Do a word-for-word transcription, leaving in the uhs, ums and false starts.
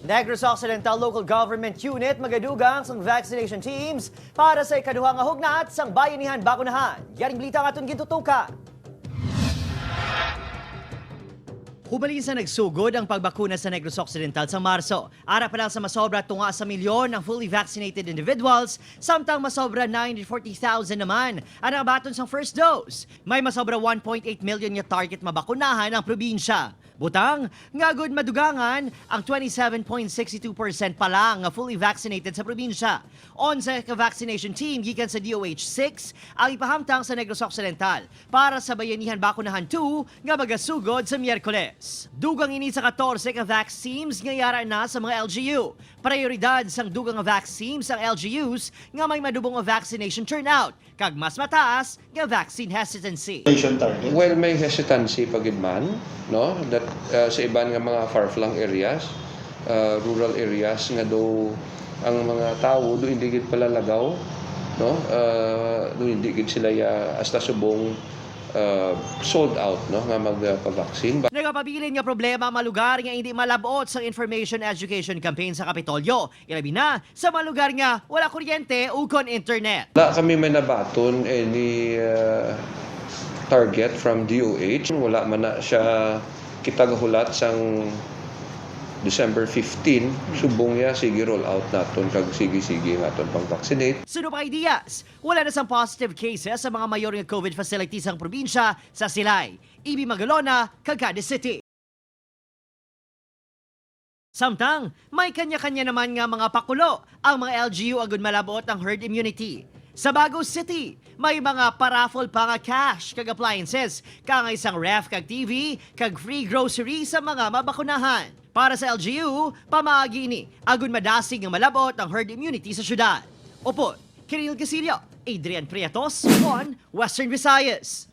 Negros Occidental Local Government Unit magadugang sang vaccination teams para sa ikaduha nga hugnat sang bayanihan bakunahan. Yaring balita ang aton gintutukan. Hubalin sa nagsugod ang pagbakuna sa Negros Occidental sa Marso. Ara pa lang sa masobra tunga sa milyon ang fully vaccinated individuals, samtang masobra nine hundred forty thousand naman ang nakabaton sang first dose. May masobra one point eight million nga target mabakunahan ang probinsya. Butang, nga agud madugangan ang twenty-seven point six two percent pa lang nga fully vaccinated sa probinsya. Onse ka vaccination team gikan sa D O H six ang ipahamtang sa Negros Occidental para sa Bayanihan Bakunahan two nga magasugod sa Miyerkules. Dugang ini sa katorse ka vax teams nga yara na sa mga L G U. Prioridad sang dugang nga vax teams ang L G Us nga may madubong nga vaccination turnout kag mas mataas nga vaccine hesitancy. Patient target? Well, may hesitancy pa gid man, no? That, uh, sa iban nga mga far-flung areas, uh, rural areas nga do ang mga tawo do hindi gid palalagaw, no? Uh, do hindi gid sila ya hasta subong, uh, sold out, no, nga magpavaccine. Nagapabilin nga problema ang mga lugar nga hindi malab-ot sa information education campaign sa Kapitolyo, ilabi na sa mga lugar nga wala kuryente ukon internet. Wala kami may nabaton any, uh, target from D O H. Wala man na siya kita gahulat sang December fifteen. Subong niya, sige, roll out naton kag sige-sige naton pang-vaccinate. Suno pa kay Diaz, wala na sang positive cases sa mga mayor nga COVID facilities ang probinsya sa Silay, Ibi, Magalona, kag Cadiz City. Samtang, may kanya-kanya naman nga mga pakulo ang mga L G U agud malab-ot ang herd immunity. Sa Bago City, may mga paraffle pa nga cash kag appliances, kaangay sang ref kag T V, kag free grocery sa mga mabakunahan. Para sa L G U, pamaagi ini agud madasig nga malab-ot ang herd immunity sa syudad. Upod, Kiril Casillo, Adrian Prietos, One Western Visayas.